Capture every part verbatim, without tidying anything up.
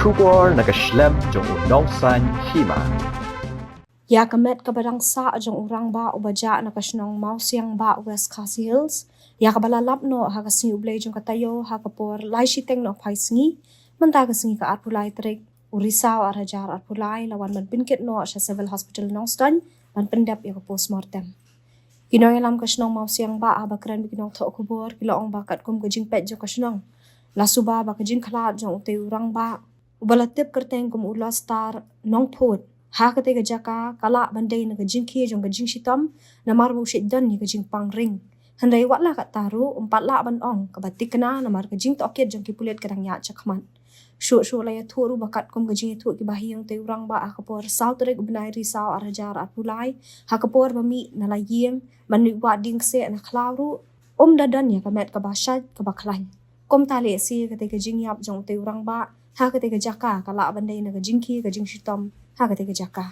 Khubor na ka shlem jong u nongsan hima. Ïa ka met kaba dang sah jong u rangbah uba jah na ka shnong Mawsiangbah, West Khasi Hills, ïa kaba la lap noh ha ka sngi U Blei jong ka taïew ha ka por lai shiteng nohphai sngi, mynta ka sngi ka arphew lai tarik u Risaw arhajar arphew lai, la wan ban pynkit noh sha Civil Hospital Nongstoiñ ban pyndep ïa ka postmortem. Ki nongïalam ka shnong Mawsiangbah haba kren bad ki nongthoh khubor ki la ong ba katkum ka jingpeit jong ka shnong, la suba ba ka jingkhlad jong utei u rangbah uba la tip kyrteng kum u Lostar Nongphut ha katei ka jaka ka lah ban dei na ka jingkhie jong ka jingshitom, namar ba u shait don ïa ka jingpang ring. Hynrei wat la katta ruh, um pat lah ban ong kaba thikna namar ka jingtohkit jong ki pulit ka dang ïaid shakhmat. Shuh shuh la ïathuh ruh ba katkum ka jingïathuh ki bahaïing utei u rangbah ha ka por saw tarik u bnai Risaw arhajar arphew lai, ha ka por ba mih na la ïing ban leit wad dieng kseh na khlaw ruh, um da don ïa ka met kaba shait kaba khlaiñ. Kumta lehse katei ka jingïap jong utei u rangbah ha katei ka jaka ka lah ban dei na ka jingkhie ka jingshitom ha katei ka jaka.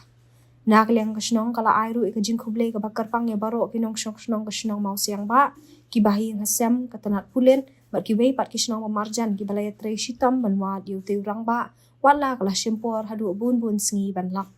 Na ka liang ka shnong ka la ai ruh ïa ka jingkhublei kaba kyrpang ïa baroh ki nongshong shnong ka shnong Mawsiangbah, ki bahaïing hasem, ka tnat pulit bad kiwei pat ki shnong ba marjan kiba la ïatrei shitom ban wad ïa utei u rangbah, wat la ka la shim por haduh bun bun sngi ban lap.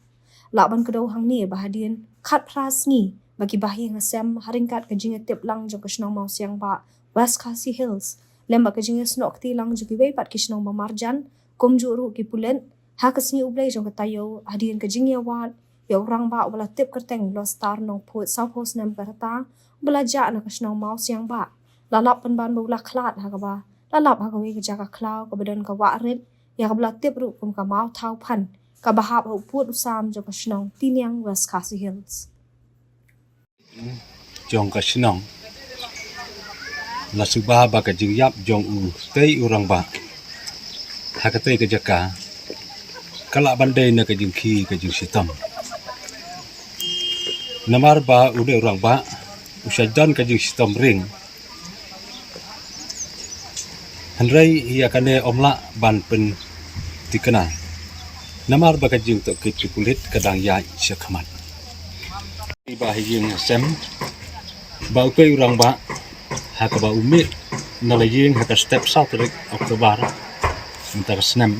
Lah ban kdew hangne ba hadien khatphra sngi ba ki bahaïing hasem, ha ryngkat ka jingïatip lang jong ka shnong Mawsiangbah, West Khasi Hills, lem bad ka jingïasnoh kti lang jong kiwei pat ki shnong ba marjan, kumjuh ruh ki pulit, ha ka sngi U Blei jong ka taïew, hadien ka jingïawad ïa u rangbah uba la tip kyrteng Lostar Nongphut, sawphew snem ka rta, uba la jah na ka shnong Mawsiangbah, la lap pynban ba u la khlad ha kaba la lap ha kawei ka jaka khlaw kaba don ka wah rit, ïa kaba la tip ruh kum ka Mawthaw Phan, kaba hap ha u pud u sam jong ka shnong Tiniang, West Khasi Hills. Jong ka shnong, la suba ba ka jingïap jong utei u rangbah ha katei ka jaka ka lah ban dei na ka jingkhie ka jingshitom. Namar ba une u rangbah u shait don ka jingshitom ring, hynrei ïa kane ym lah ban pynthikna namar ba ka jingtohkit ki pulit ka dang ïaid shakhmat. Ki bahaïing hasem, ba utei u rangbah ha kaba u mih na la ïing ha ka step saw tarik October mynta ka snem,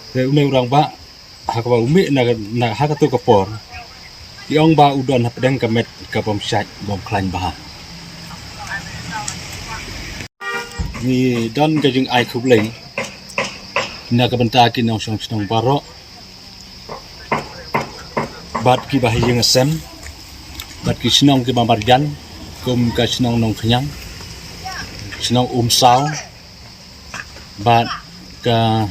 te une u rangbah ha kaba u mih na, na ha kato ka por, ki ong ba u don hapdeng ka met ka bym shait bym khlaiñ bha. Ngi don ka jingai khublei na ka bynta ki nongshong shnong baroh bad ki bahaïing hasem bad ki shnong kiba marjan, kum ka shnong Nongkhñiang, shnong Umsaw, bad ka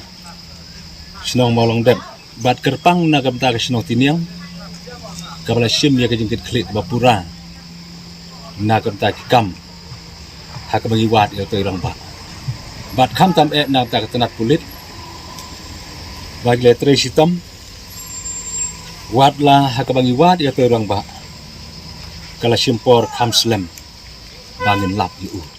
shnong Mawlongdep, bad kyrpang na ka bynta ka shnong Tiniang kaba la shim ïa ka jingkitkhlieh kaba pura na ka bynta ki kam ha kaba ngi wad ïa utei u rangbah. Bad khamtam eh na ka bynta ka tnat pulit ba ki la trei shitom, wat la ha kaba ngi wad ïa utei u rangbah ka la shim por kham slem ba ngin lap ïa u.